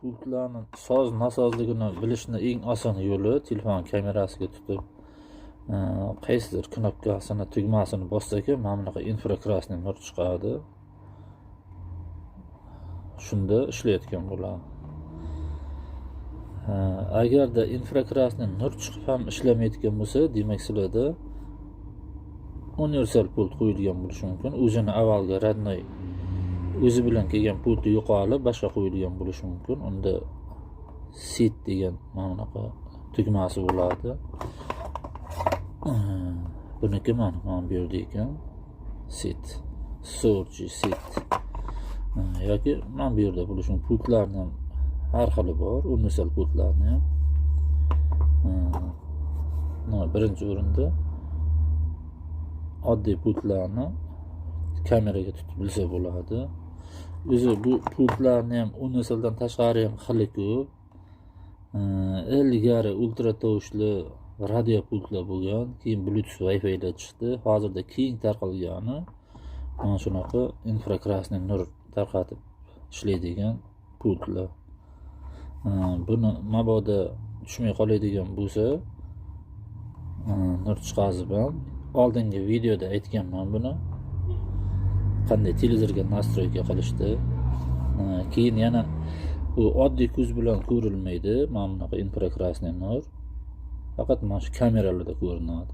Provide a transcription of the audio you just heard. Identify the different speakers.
Speaker 1: Pultlarni soz nosozligini bilishni eng oson yo'li telefon kamerasiga tutib, qaysidir knopkasini, tugmasini bossak, mana bunaqa инфракрасный nur chiqadi. Shunda ishlayotgan bo'ladi. Agarda инфракрасный nur chiqib ham ishlamayotgan bo'lsa, demak, sizlarda universal pult qo'yilgan bo'lishi mumkin. O'zini avvalgi родной, o'zi bilan kelgan pulti yo'qolib, boshqa qo'yilgan bo'lishi mumkin. Unda "сеть" degan mana bunaqa tugmasi bo'ladi. Buniki mana bu yerda ekan, "сеть", "source", "сеть" yoki mana bu yerda bo'lishi mumkin. Pultlarni ham har xili bor, universal pultlarni ham. Birinchi o'rinda oddiy pultlarni kameraga tutib bilsa bo'ladi. O'zi bu pultlarni ham universaldan tashqari ham xili ko'p. Ilgari ultra tovushli radio pultlar bo'lgan, keyin Bluetooth, Wi-Filar chiqdi. Hozirda keng tarqalgani mana shunaqa инфракрасный nur tarqatib ishlaydigan pultlar. Buni mabodo tushmay qoladigan bo'lsa, nur chiqazib ham oldingi videoda aytganman, buni qanday televizorga настройка qilishni. Keyin yana bu oddiy ko'z bilan ko'rilmaydi. Mana bunaqa инфракрасный nur faqat mana shu kameralarda ko'rinadi.